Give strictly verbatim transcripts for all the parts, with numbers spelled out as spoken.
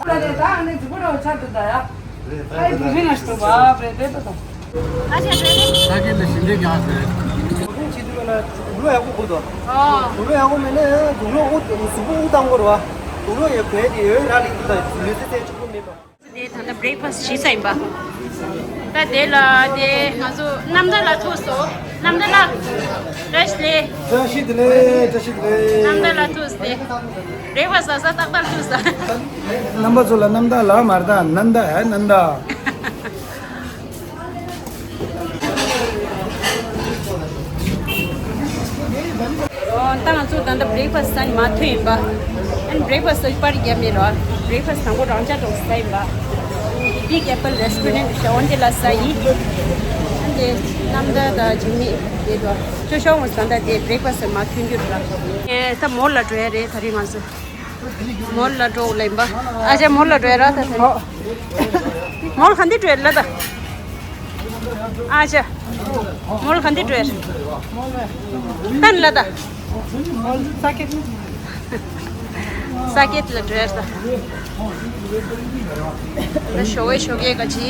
ད་ནི་ཟུག་པོ་ཆར་དུ་ད་ཡ། ཨ་ཡི་བི་བི་ན་སྟོ་བ་བེ་བེ་ཏོ། ཨ་ཅེ་བེ་ནི། ས་ཀེ་ལ་ཞིང་འདེབས་ཀྱང་ཟེར། ཁོང་ཆེ་དུས་ན་དུག་ལོག་ཡག་པོ་དགོས་དོ། ཨོ། དུག་ལོག་ཡག་པོ་མེད་ན་དུག་ལོག་དབུ་གཟུགས་པོ་དབུ་བཏང་དགོས་རེད་བ། དུག་ལོག་ཡོད་གོས་དེ་ཡོད་ར་ལི་དུ་ད་ལུས་རྩལ་རྩལ་གཅིག་པོ་མེད་པ། དེ་ད་ལྟ་བྷི་རེག་ཕ་སི་བྱས་ས་ཡིན་པ། ད་དེ་ལ་དེ་ང་ཚོ་གནམ་བདག་ལགས་ཐུག་སོང་། གནམ་བདག་ལགས། བཀྲ་ཤིས་བདེ་ལེགས། བཀྲ་ཤིས་བདེ་ལེགས། བཀྲ་ཤིས་བདེ་ལེགས། གནམ་བདག་ལགས་ཐུག་སྟེ། བྷི་རེག་ཕ་སི་ཟ་ས་ཏག་ཏག་ཐུག་ས། རྣམ་པ་ཚོ་ལ་གནམ་བདག་ལགས་མ་རེད་ད་ནན་ད་ཨེ་ནན་ད། ཨོ། ད་ང་ཚོ་ད་ལྟ་བྷི་རེག་ཕ་སི་ཟ་ནས་མར་ཐོན་ཡིན་པ། ཨན་བྷི་རེག་ཕ་སི་ཟ་པར་རྒྱབ་མེད་རོ། བྷི་རེག་ཕ་སི་དང་པོ་རང་ཅག་འགྲོ་ཟ་ཡིན་པ། བྷིག་ཨེ་པལ་རེ་སི་ཊོ་རན་ཤ་འོན་དེ་ལ་ཟ་ཡིན། ཨན་དེ་གནམ་བདག་དང་འཇིགས་མེད་དེ་རོ། ཅོ་ཤོག་ངོ་ཟ་ད་དེ་བྷི་རེག་ཕ་སི་མར་ཐོན་རྒྱུ་ར། ཨེ་ད་མོལ་ལ་འགྲོ་ཡ་རེད་ད་རེས་ང་ཚོ། མོལ་ལ་འགྲོ་ལེན་པ། ཨ་ཅེ་མོལ་ལ་འགྲོ་ཡ་ར་ད་ད། མོལ་ག་འདི་འགྲོ་ཡ་ལ་ད། ཨ་ཅེ། མོལ་ག་འདི་འགྲོ་ཡ། ཏན་ལ་ད། ས་ཀེད་ལ་འགྲོ་ཡ་ད། ད་ཞོགས་ཀས་ཞོགས་ཀས་ག་ཅི།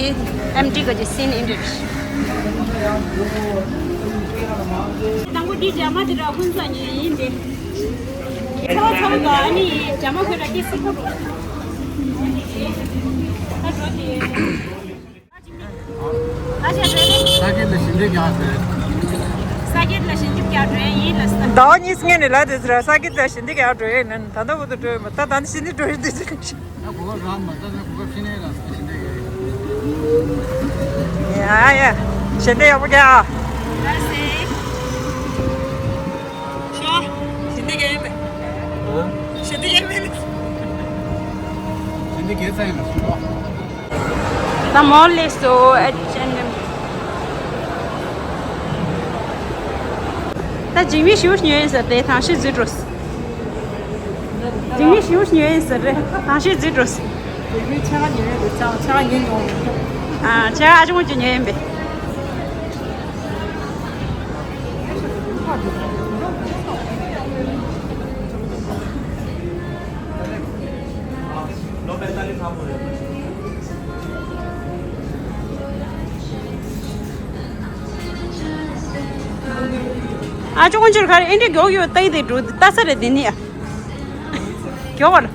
ཨེམ་ཊི་ག་ཅི་སིན་ཨིན་འདྲ། དང་པོ་འདི་རྒྱ་མ་དེ་ར་ཧུན་ས་ཉེ་ཡིན་ཏེ། ཚ་བ་ཚ་བ་ག་ཨ་ནི་རྒྱ་མ་ཁོས་ར་སྐྱེ་སྲིད་པ་རོ། ད་འགྲོ་དེ། ཨ་ཅེ་འགྲོ་ནི། ས་ཀེད་ལ་ཞིང་འདེབས་རྒྱག་ཟེར། ས་ཀེད་ལ་ཞིང་འདེབས་རྒྱག་འགྲོ་ཡ་ཡིན་ལ་ཟེར། ཟླ་བ་གཉིས་སྔོན་ནས་ལབ་དེ་ཟེར་ས་ཀེད་ལ་ཞིང་འདེབས་རྒྱག་འགྲོ་ཡ་ཡིན་ན་ད་ལྟ་བར་དུ་འགྲོ་ཡོད་མ་ད་ད་ནི་ཞིང་འདེབས་འགྲོ་ཡ་དེ་ཟེར། ད་གོ་སྐབས་རག་མ་ད་ད་གོ་སྐབས་ཤེས་ནས་ལ་ཞིང་འདེབས་ཡོད། ཡ་ཡ། ཞིང་འདེབས་ཡག་པོ་རྒྱག་ཨ། ཞོ། ཞིང་འདེབས་རྒྱག་ཡིན་པས། ཞིང་འདེབས་རྒྱག་ཡིན་པས། ཞིང་འདེབས་རྒྱག་ས་ཡིན་ལ་ཞོ། ད་མོལ་ལས་སོ་ཨེ་ཅན་ནམ། ད་འཇིགས་མེད་ཞིག་ཉོས་ཡིན་ཟེར་ཏེ་ཐང་ཤེས་འཛུལ་འགྲོ་སོང་། འཇིགས་མེད་ཞིག་ཉོས་ཡིན་ཟེར་རེད་ཐང་ཤེས་འཛུལ་འགྲོ་སོང་། འཇིགས་མེད་ཆ་ག་ཉོས་ཡོད་རེད་ཅང་ཆ་ག་ཉོས་མྱོང་། ཨ་ཆ་ག་ཨ་ཅོ་ངོ་ཅོ་ཉོས་ཡིན་པས། ཨ་ཅོ་ཀོན་ཅོར་ག་རེ་ཨེ་འདྲ་མགྱོགས་ཡོད་ལྟ་ཡི་དེ་འགྲོ་ལྟ་ས་རེད་དེ་ནི་ཨ། མགྱོགས་པ་ལ།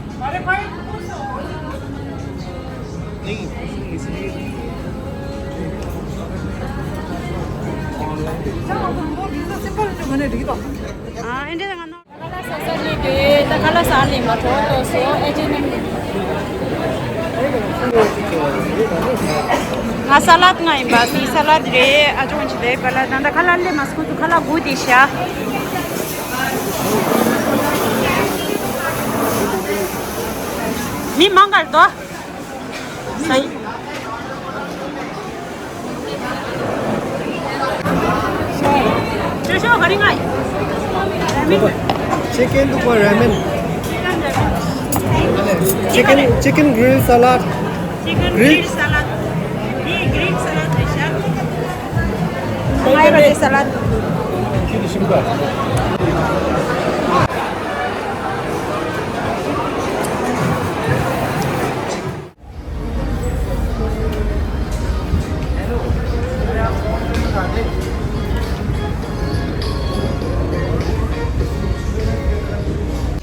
ཨ་ཨེ་འདྲ་ང་ནོ། ཁ་ལག་ཟ་ས་སླེབས་དུས་ད་ཁ་ལག་ཟ་སླེབས་མ་གྲོགས་ཏོ་སོ་ཨེ་ཅེ་ནམ། ང་ས་ལད་ང་ཡིན་པ་སི་ས་ལད་རེད་ཨ་ཅོ་ཅི་རེད་པ་ལ་ད་ད་ཁ་ལག་སླེབས་མ་སོང་ཁོ་ཚོ་ཁ་ལག་སྒུག་དེ་ཤ། མི་མང་གར་དོ། ས་ཡི། ཅོ་ཤོ་ག་རེ་ང་ཡི། ར་མེན། Chicken to ramen. Chicken, chicken grill salad. Chicken grill salad. Grill salad རེད་ཤག Tomato salad.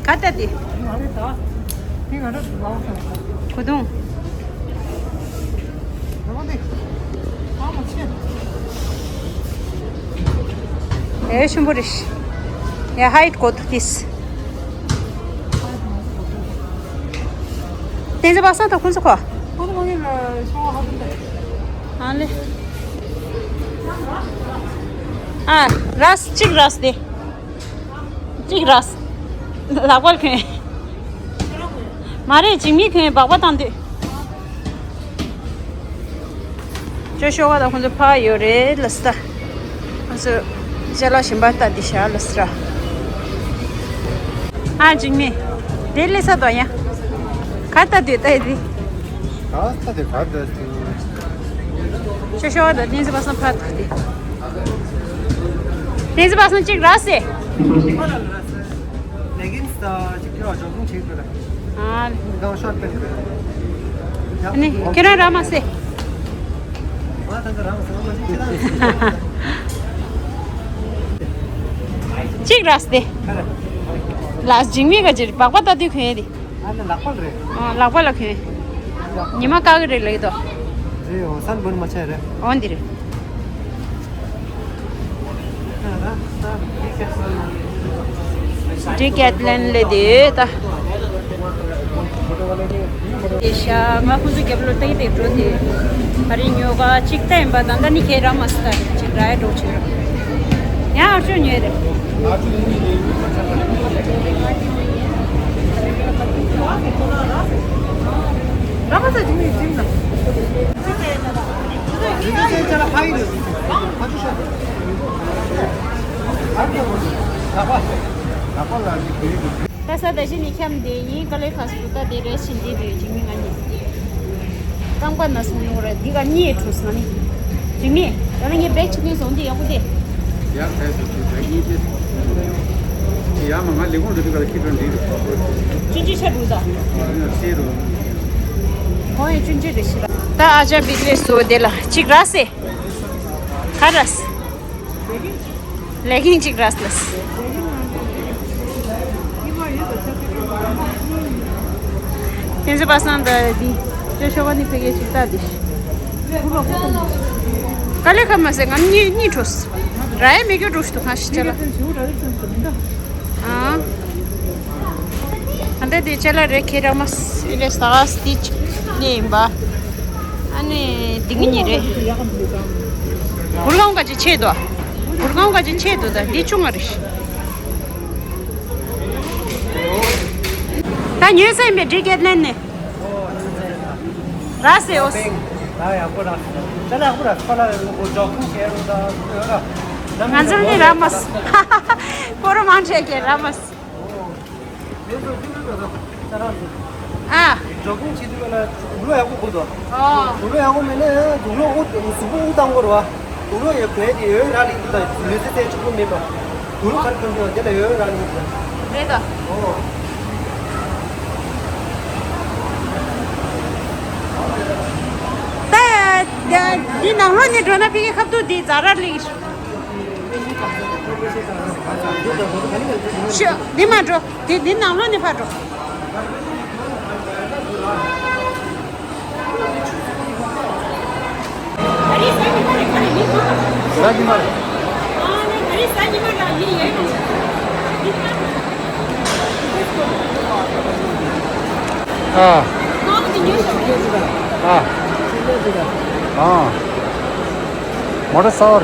ག་ལྟ་དེ། གོ་དུང་། ཨེ་ཆེན་པོ་རེད། ཡ་ཧའིཊ་གོ་ཐུབ་དེས། བསྟན་འཛིན་པ་སངས་དང་ཁོང་ཚོ་ཁོ། ཨ་ལེ། ཨ་རས་གཅིག་རས་དེ། གཅིག་རས། ལག་པར་གོན། མ་རེད་འཇིགས་མེད་གོན་སྦག་སྦག་བཏང་དུས། ཅོ་ཤོ་ག་དང་ཁོང་ཚོ་ཕ་ཡོད་རེད་ལ་སི་ད། ང་ཚོ་ཅ་ལག་གཞན་པ་ལྟ་འདི་ཤ་ལ་སི་ར། ཨ་འཇིགས་མེད། དེ་ལས་ས་དོ་ཡ། ག་ལྟ་དུས་ལྟ་ཡི་དེ། ག་ལྟ་དུས་ག་ལྟ་དུས། ཅོ་ཤོ་ག་དང་བསྟན་འཛིན་པ་སངས་ཕ་ཐུག་དེ། བསྟན་འཛིན་པ་སངས་གཅིག་ར་སེ། Leggings ད་ཅིག་ཡོད་ཇོག་གིང་བྱེད་དགོས་ར། ཨ་ལེ། ནང་ཤོར་པའི་རེད། ཨ་ནི་ཁྱེད་རང་ར་མ་སེ། གཅིག་ར་སྟེ། ལགས་འཇིགས་མེད་ག་ཅིར་སྦག་སྦག་ལྟ་དུས་གོན་ཡས་དེ། ཨ་ནི་ལག་པ་རེད། ཨ་ལག་པ་ལ་གོན། ཉི་མ་དཀར་གི་རེད་ལེགས་དོ། རེད། འོ་སན་བུན་མ་ཆད་རེད། འོ་འདི་རེད། ཌི་ཀེ་ཐི་ལན་ལས་དེ་ད། དེ་ཤ་ང་ཁོང་ཚོ་རྒྱབ་ལོ་ཏེག་ཏེག་འགྲོ་དེ། ཨ་རི་ཉོ་ག་གཅིག་ལྟ་ཡིན་པ་ད་ལྟ་ནི་ཁྱེད་རང་མ་སི་ད་གཅིག་ར་ཡ་འགྲོ་ཆེ་ར། ཡང་ཨར་ཅོ་ཉོས་རེད། ར་མ་ས་ཅིག་མི་ཅིག་ན། ད་ས་ད་གཞི་ནས་འཁྱམས་བསྡད་ཡིན། དཀའ་ལས་ཁག་སུ་ད་དེ་རེད་ཕྱིན་བསྡད་པའི་འཇིགས་མེད་ང་གཉིས། རྐང་པ་ན་སོང་ཡོང་རེད། འདི་ག་གཉིས་འཕྲོ་སོང་ནི། འཇིགས་མེད་ད་ནི་ངས་བེག་ཕྱི་ཐོན་སོང་འདི་ཡག་པོ་དེ། ཡར་ཕེབས་སུ་ཅིག་བེག་གཉིས་ཏེ། ཡར་མ་ང་ལས་ཁུངས་འགྲོ་དུས་ག་ལ་ཁྱི་ཁྲོན་འདི་རུ་ཁ་པོ། ཅུན་ཅི་ཆ་འདུག་ད། ཨ་ནི་སེ་རུ། ཁོང་ཡི་ཅུན་ཅི་རེ་ཤི་ར། ད་ཨ་ཅག་བིག་ལེ་སོ་དེ་ལ་གཅིག་ར་སེ། ག་ར་སེ། ལེ་གིང་གཅིག་ར་སེ་ལ་སེ། དེ་ཚོ་པ་སང་ད་དེ་ཅོ་ཤོ་ག་ནི་ཕེ་གེ་གཅིག་ད་དེ་ཤི། དཀའ་ལས་ཁག་མ་ཟད་ང་གཉིས་གཉིས་འཕྲོས། ར་ཡ་མེ་གེ་འགྲོ་ཤི་དུ་ཁ་ཤི་ཆ་ལ། ཨ། ཨ་འདྲ་དེ་ཅ་ལག་རེ་ཁྱེད་རང་མ་ཨི་ལེ་ས་སྟི་ཅིག་ནས་ཡིན་པ། ཨ་ནི་འདི་ངི་ཉི་རེ། གུར་གང་ག་ཅི་ཆེད་དོ། གུར་གང་ག་ཅི་ཆེད་དོ་ད་འདི་ཆུང་ང་རེ། ད་ཉོས་ས་ཡིན་པའི་འདྲི་སྐད་ལན་ནས། ར་སེ་ཨོ་སི། ད་ཡག་པོ་ར། ཅ་ལག་ཡག་པོ་ར་ཁ་ལ་རེ་ལོ་གོ་ཇོག་ཁུང་ཁྱེར་རོ་ད་ཡོད་ར། ང་ཚོ་ནི་ར་མ་སི། སྤོ་རོ་མང་ཆེ་གེ་ར་མ་སི། ཨ། འགྲོ་ཁུངས་བྱེད་དུས་ལ་དུག་ལོག་ཡག་པོ་དགོས་དོ། ཨོ། དུག་ལོག་ཡག་པོ་མེད་ན་དུག་ལོག་དབུ་གཟུགས་པོ་དབུ་བཏང་དགོས་རེད་བ། དུག་ལོག་ཡག་གོན་དེ་ཡོད་ར་ལི་དུ་ད་ལུས་རྩལ་རྩལ་གཅིག་པོ་མེད་པ། དུག་ལོག་གར་གོན་དུས་དེ་ལ་ཡོད་ར་ལི་དུ་ད། རེད་དོ། ཨོ། ད་འདི་ནང་ལོགས་ནས་འགྲོ་ན་ཕ་གི་ཁ་ཐུག་འདི་ཛ་ར་ལི། ཤོ། འདི་མ་འགྲོ། འདི་འདི་ནང་ལོགས་ནས་ཕར་འགྲོ། ཟ་ཉི་མ་རེད། ཨ། ཨ། ཨ། མོ་ཊ་གསར་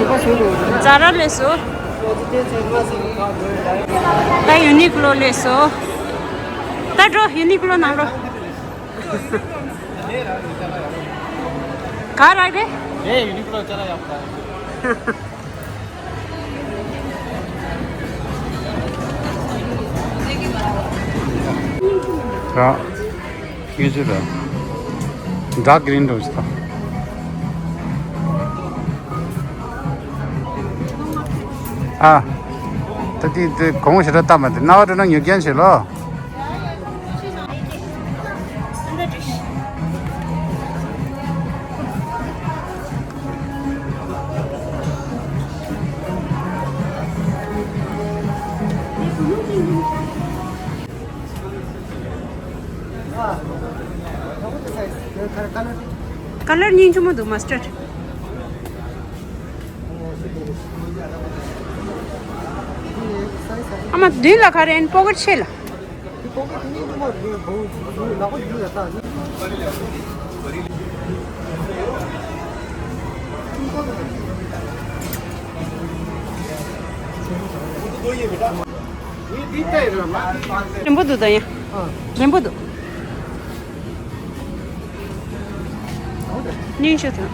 པ་ཞིག་འདུག་ཛ་ར་ལས་སོ། ད་ཡུ་ནི་ཀ་ལོ་ལས་སོ། ད་འགྲོ་ཡུ་ནི་ཀ་ལོ་ནང་འགྲོ། ག་རག་རེད། ངས་ཡུ་ནི་ཀ་ལོ་ཅ་ལག་ཡག་པོ་རག་ཡ། ཡུལ་ཚོ་ར། ཌརྐ་གི་རིན་འགྲོ་ཞིག་དང་། ཨ། ད་དེ་དེ་གོང་ཞེ་དྲག་བཏབ་མ་དེ་རྣ་བ་འགྲོ་ན་མྱུར་རྐྱེན་བྱེད་ལོ། ཀ་ལར་སྙིང་རྗེ་མོ་འདུག་མ་སི་ཊར་ཌི། ཨ་མ་མདུན་ལ་ག་རེ་ཡིན། པོ་ཀེ་ཊི་ཆེ་ལ། རིང་པོ་འདུག་ད་ཡ། རིང་པོ་འདུག། ཨ། རིང་པོ་འདུག། སྙིང་ཆུ་དང་།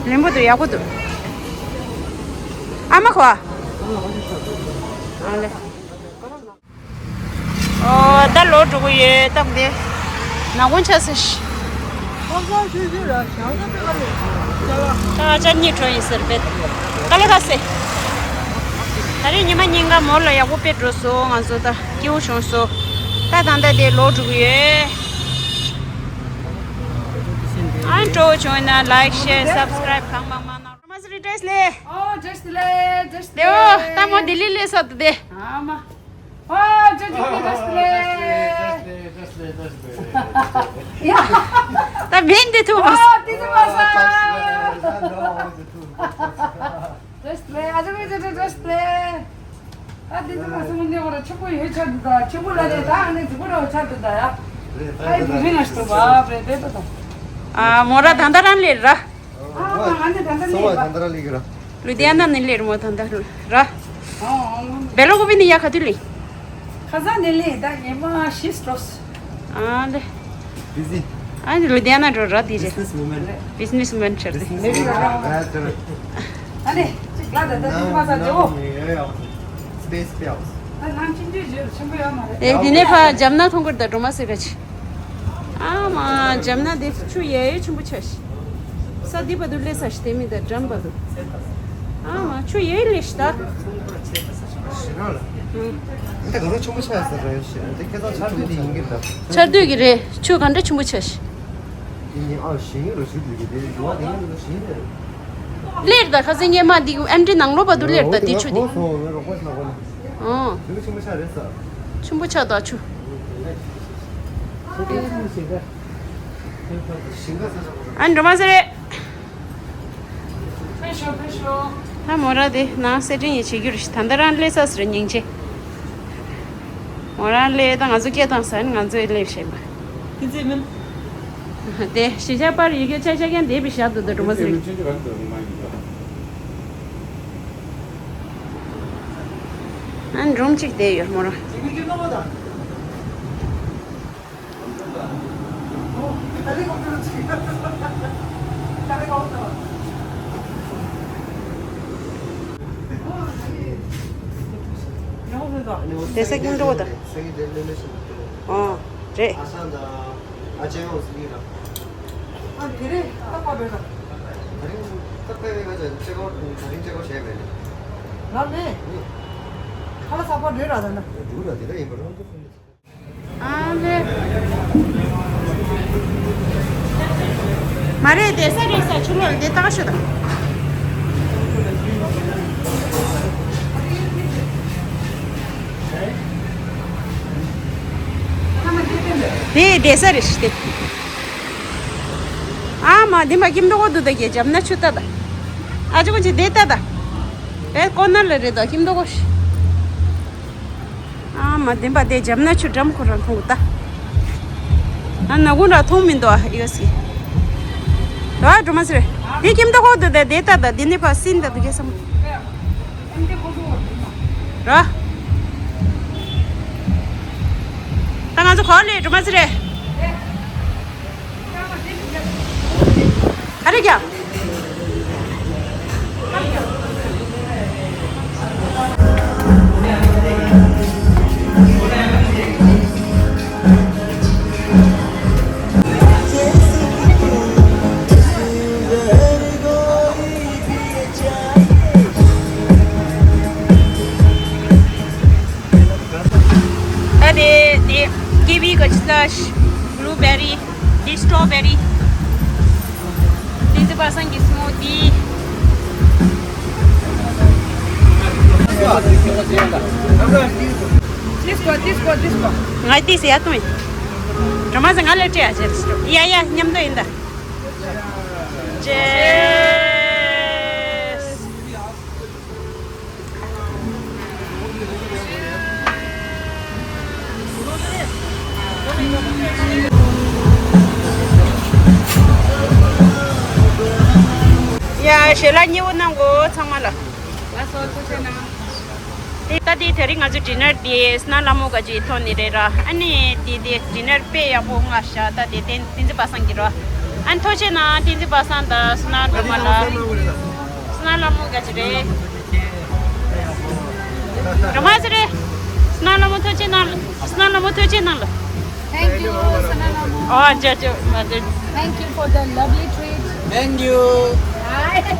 ལེན་པོ་འདུག་ཡག་པོ་འདུག་ཨ་མ་ཁོ། ཨ་ལེ། ཨོ་ད་ལོག་འགྲོ་གི་ཡོད་སྟབས་བདེ། ནག་ཁུང་ཆགས་སོང་ཤག་ད་ཅག་གཉིས་འགྲོ་ཡིན་ཟེར་བས། དཀའ་ལས་ཁག་སེ། ད་རེས་ཉི་མ་གཉིས་ཀ་མོ་ལ་ཡག་པོ་དཔེ་འགྲོ་སོང་། ང་ཚོ་ད་སྐྱིད་པོ་བྱུང་སོང་། ད་ད་ལྟ་དེ་ལོག་འགྲོ་གི་ཡོད། ཨ་སྤྲོ་བོ་བྱུང་ན་ལའིཀ་ཤེར་སབ་སི་ཀ་རའིབ་གང་མང་མང་གནང་རོགས། མ་སི་རི་བཀྲ་ཤིས་བདེ་ལེགས། ཨོ་བཀྲ་ཤིས་བདེ་ལེགས། བཀྲ་ཤིས་བདེ་ལེགས། ད་མོ་ལྡི་ལི་སླེབས་ས་འདུག་སྟེ། ཨ་མ། ཨ་ཅོ་ཅོ་ཅོ་བཀྲ་ཤིས་བདེ་ལེགས། ཡ། ད་བན་དེ་ཐུག་པ། ཨ་དེ་ཐུག་པ་ས། བཀྲ་ཤིས་བདེ་ལེགས། ཨ་ཅོ་ཅོ་ཅོ་བཀྲ་ཤིས་བདེ་ལེགས། ཨ་དེ་ཐུག་པ་ས་མི་འདི་བོ་ཆུ་བོ་ཡོད་ཆ་འདུག་ད་ཆུ་བོ་ལ་རེད་ད། ཨ་ནི་ཆུ་བོ་ར་ཆ་འདུག་ད་ཡ། ཨ་དེ་རིང་ང་ཞིག་ཏུ་བ་བྲེ་བྲེ་ད་ད། ཨ་མོ་ར་ད་ད་རང་ལེར་ར། ཨ་ཨ་ནི་ད་ད་ནི་ད་ད་ར་ལེ་གི་ར། ལུ་དི་ཡ་ན་ནི་ལེར་མོ་ད་ད་ར། ཨ་ཨ། བེ་ལོ་ཀོ་བི་ནི་ཡ་ག་དུས་ལེ། ཁ་སང་ནི་ལེ་ད་ཉི་མ་ཤི་སྤྲོས། ཨ་ལེ། Busy. ཨ་ནི་ལུ་དི་ཡ་ན་འགྲོ་ར་དེ་རེད། Business woman. Business woman ཆགས་ཏེ། Business woman. ཨ་ནི་ཅིག་ལ་ད་ད་དེ་མ་ས་ཇོ། Space པའོ། ད་ནང་ཆུང་ཆུང་ཇོ་ཆེན་པོ་ཡོད་མ་རེད། ཨེ་དེ་ནས་ཕ་འཇམ་ན་མཐོང་གི་རེད་ད་སྒྲོལ་མ་ཟེར་ག་ཅི། ཨ་མ་འཇམ་ན་དེ་ཆུ་ཡ་ཡ་ཆེན་པོ་ཆགས་ཤག་ས་འདི་བར་དུ་སླེབས་ས་ཞིག་དེ་མི་ད་འགྲམ་བར་དུ། ཨ་མ་ཆུ་ཡ་ཡ་སླེབས་ཤག་ད། ཞེ་དྲག་ལ། ཨང་། འདི་ག་ཚོད་ཆུང་པོ་ཆགས་ཟེར་རེད་ཞེ་འདི་ཁྱེད་ཚང་ཆར་དུས་དེ་ཡིན་གྱི་རེད་ད། ཆར་དུས་ཀྱི་རེད། ཆུ་ག་འདྲ་ཆེན་པོ་ཆགས་ཤག་དེ་ཉིན་ཨ་ཞེ་ཡིན་རོ་ཞིག་དུས་ཀྱི་དེ་འགྲོ་བ་དེ་ཡིན་རོ་ཞིག་དེ། སླེབས་ད་ཁ་སང་ཉི་མ་འདི་ཨེམ་ཊི་ནང་ལོགས་བར་དུ་སླེབས་ད་འདི་ཆུ་དེ། ཨོ་སོང་ངས་རོགས་པ་ཞིག་ལ་གོ་ན། ཨོ། དེ་ག་ཆེན་པོ་ཆགས་རེད་ས། ཆེན་པོ་ཆགས་ད་ཆུ། ཨ་འགྲོ་མ་ཟེར་རེད། ཕེབས་ཤོག་ཕེབས་ཤོག་ད་མོ་ར་དེ་ནང་གསེར་ཕྲེང་ཡིན་བྱེད་རྒྱུ་རེད། ད་ལྟ་རང་སླེབས་ས་ཟེར་སྙིང་རྗེ། མོ་རང་སླེབས་ད་ང་ཚོ་སྐད་བཏང་ས་ནི་ང་ཚོ་སླེབས་བྱས་པ། ཁྱེད་ཚོས་མིན། དེ་གཞིས་ཆགས་པར་ཡི་གེ་ཆ་ཆ་མཁན་དེ་བི་ཞབས་ཏུ་འདུག་སྒྲོལ་མ་ཟེར། ཨ་འབྲོམ་གཅིག་བསྡད་ཡོད་མོ་རང་། བསྡད་ས་ཀིང་ཏོག་ད། ཨོ། རེད། ཨ་ལེ། མ་རེད་དེ་ས་རེད་ས་ཆུ་ལོག་དེ་ལྟ་ཤོད་དང་། དེ་དེ་ས་རེད་ཤི་དེ། ཨ་མ་དེ་མ་ཀིམ་ཏོག་གོ་དུ་ད་གེ་འཇམ་ན་ཆུ་ལྟ་ད། ཨ་ཅོ་ཅི་དེ་ལྟ་ད། བེ་ཀོ་ནར་ལ་རེད་ད་ཀིམ་ཏོག་གོ་ཤི། ཨ་མ་བདེན་པ་དེ་འཇམ་ན་ཆུ་འགྲམ་ཁོ་རང་མཐོང་གི་ད། ཨ་ན་གུང་ར་མཐོང་མི་འདུག་ཨ་ཡོ་སི། ད་སྒྲོལ་མ་ཟེར། དེ་ཁྱིམ་ད་ཁོག་ཏུ་དེ་དེ་ལྟ་ད་དེ་ནི་ཕ་སིན་ད་དུ་གེ་སམ། ར། ད་ང་ཚོ་གོ་ལེ་སྒྲོལ་མ་ཟེར། ཨ་རེ་རྒྱ། ད་དེ་དེ་ཀི་ཝི་གི་ཅི་ལ་བླུ་བེ་རི། འདི་སི་ཊོ་བེ་རི། འདི་ཚེ་པ་སངས་ཀྱི་སི་མུ་ཏི། ཏིས་ཀོ་ཏིས་ཀོ་ཏིས་ཀོ། ང་ཏིས་ཡ་ཏུ་ཡིན། སྒྲོལ་མ་ཟེར་ང་ལ་སྤྲད་ཡ་ཅེས། ཡ་ཡ་མཉམ་དུ་ཡིན་ད། ཅེས། ཡ་ཞལ་ལག་མཉེས་པོ་གནང་གོ་ཚང་མ་ལ། ལགས་སོ་ཐུགས་རྗེ་གནང་། ད་དེ་དེ་རིང་ང་ཚོ་ཌི་ནར་དེ་སི་ནང་ལྷ་མོ་ག་ཅིག་ཐོན་ནི་རེད་ར། ཨ་ནི་དེ་དེ་ཌི་ནར་དཔེ་ཡག་པོ་མངགས་ཤག་ད་དེ་བསྟན་བསྟན་འཛིན་པ་སངས་ཀྱིས་ར། ཨ་ནི་ཐུགས་རྗེ་གནང་བསྟན་འཛིན་པ་སངས་དང་སི་ནང་སྒྲོལ་མ་ལགས། སི་ནང་ལྷ་མོ་ག་ཅིག་རེད། སྒྲོལ་མ་ཟེར་རེད། སི་ནང་ལྷ་མོ་ཐུགས་རྗེ་གནང་། སི་ནང་ལྷ་མོ་ཐུགས་རྗེ་གནང་ལ། Thank you, Sanana. ཨོ་ཇོ་ཇོ་མ་ཇོ། Thank you for the lovely treat. Thank you. Bye.